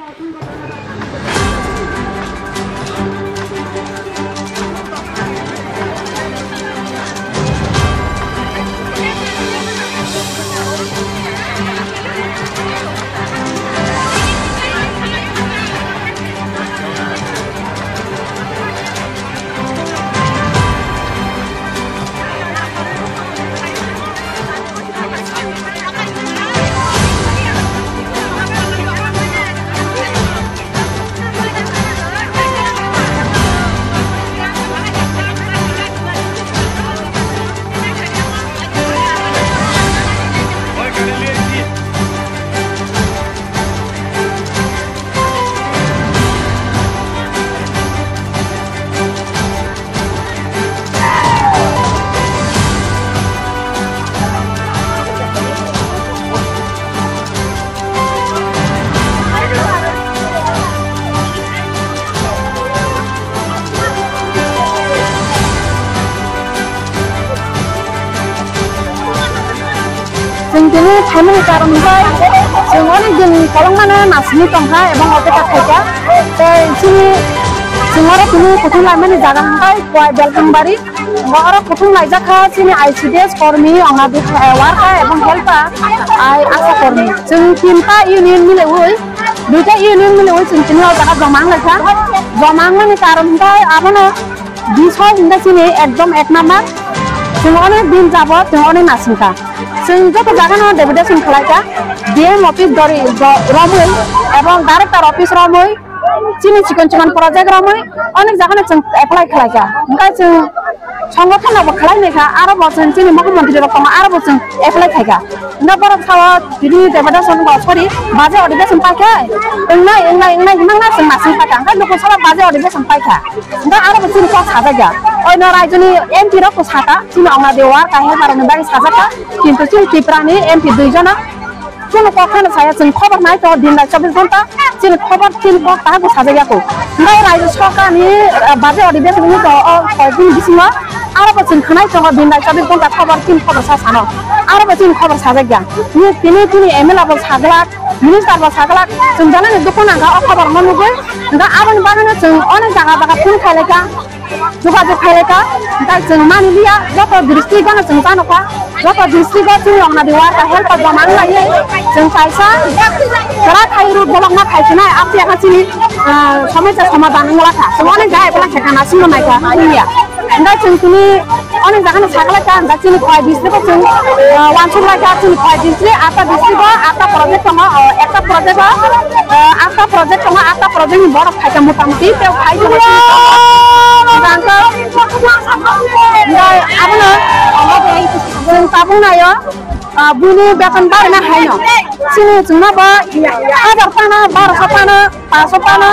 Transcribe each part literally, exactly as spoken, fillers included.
Chwng tini phaimani karon hwnkhe chwng onek din kolokmano nasingwi tongkha ebong ote ta khaikha. Tei chini chwng oro tini kuthum laimani jaga hwnkhe Kuai Belhangbari. Bo oro kuthum laijak kha chini I C D S kormi, Anganwadi, eh, worker ebong helper, ai ASHA kormi. Chwng tinta union mileui, duita union mileui chwng tini o jaga joma wnglaikha. Joma wngmani karon hwnkhe abono bisoi hwnkhe chini ekdom ek number. Chwng onek din jabot chwng onek nasingkha. Chwng joto jagano deputation khwlaikha, D M office dori, do-, romwi ebong director office romwi. Chini chikon chikon project romwi onek jagano chwng apply khlaikha. Hwnkhe chwng songothon rokbo khlai naikha, aro bo chwng chini mukhyamantri rok tongo, aro bo chwng apply khaikha. Hwnkhe borok sao tini deputation bo, sorry, budget adhibeshon paikha. Wngnai, wngnai, wngnai hwnma chwng masing paikha. Hwnkhe Lok Sabha budget adhibeshon paikha. Hwnkhe aro bo chini kok sajakya. Oino raijoni M P rok bo sakha, chini Anganwadi worker helper rokni bagwi sajakha. Kintu chini Tripura ni M P dui jona Chini kok phano saya, chwng khobor nai tongo, din bai chobbish ghonta chini khobor, chini kok tahai bo sajak ya kho. Hwnkhe raijyo sorkarni, ah, budget adhibeshon wngwi tongo, o koyekdin bisingo aro bo chwng khwnai tongo, din bai chobbish ghonta khobor, chini khobor sa sano, aro bo chini khobor sajak ya. Ni tini, tini M L A bo saglak, minister bo saglak, chwng belai dukhu nangkha o khobor no nugwi. Hwnkhe aboni bagwino chwng onek jaga jaga phone khailai kha. Jogajog khailai kha, hwnkhe chwng mani liya, joto district-o no chwng chano kha, joto district-o chini Anganwadi worker helper joma wng laiwi chwng kaisa kwrak khai road block ma khai sinai, amtwi kha chini, ah, somosya somadhan wng la kha. Chwng onek jai belai khe kana simo nai kha, liya. Hwnkhe chwng tini onek jaga no saglai kha, hwnkhe chini Khowai district-o chwng, ah, uansuk lai kha, chini Khowai district, atta district-o atta project tongo, ah, ekta project-o, ah, atta project tongo, atta project ni borok phaikha mota moti, tei phai tongo. Hwnkhe, hwnkhe abono chwng tabuk naio, ah, buini beton barina haino. Chini chwngno bo hajar pano, barosho pano, pangsho pano,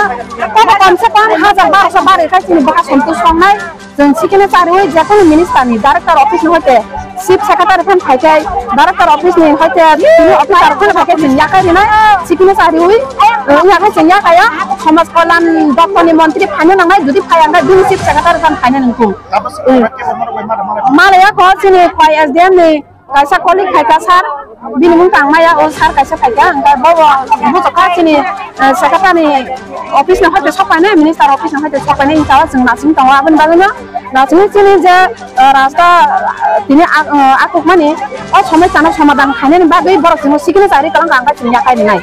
kobo komse kom hajar barosho bari khai chini bwkha somtu songnai. Chwng sikini chariwi jekunu minister ni director office ni hoite chief secretary phan phaikhai, director office ni hoite tini officer phan phaikhai chwng yakai rinai sikini chariwi, eh, yakai chwng yakaya somaj kalyan doptor ni montri phaina nangnai, jodi phaiya hwnkhe bini chief secretary phan phaina nangkuk. Malaya kho chini Khowai S D M ni kaisa colleague phaikha sir, bini mung tang maya, o sir kaisa phaikha, hwnkhe bo bo bujo kha chini, eh, secretary office no hoite sok painai, minister office no hoite sok painai, hinsa o chwng nasing tongo, aboni bagwi no nasing chini je, eh, rasta, eh, tini a-, eh, akuk mani o somosya no somadhan khainani bagwi borok chwngno sikini chari tongkha, hwnkhe chwng yakai rinai.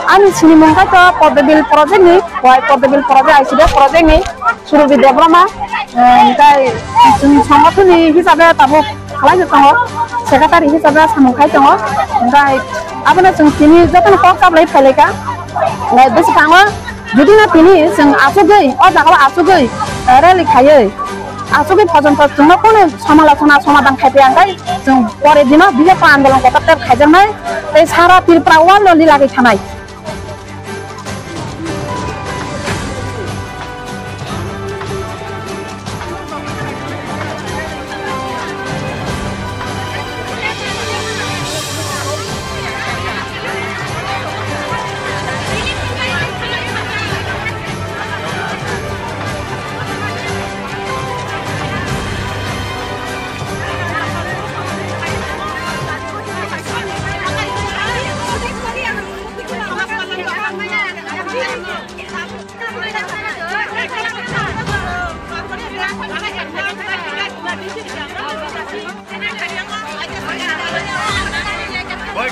Ani sinimung khe to Poddobil project ni, Khowai Poddobil project, I C D S project ni Surobi Debbarma, eh, hwnkhe chwng songothon ni hisabe tabuk khlai tongo, secretary hisabe samung khai tongo, hwnkhe abono chwng tini jotono kok chaplai phailai kha, hwnkhe bwswkango jodi no tini chwng achugwi, o jaga o achugwi, eh, rally khaiwi, achugwi pojonto chwngno kunu samalochona somadhan khai paiya, hwnkhe chwng pore dino bihik andolon kotor ter khaijaknai tei sara Tripura world ni lagwi thanai.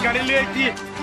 Gari liye ki.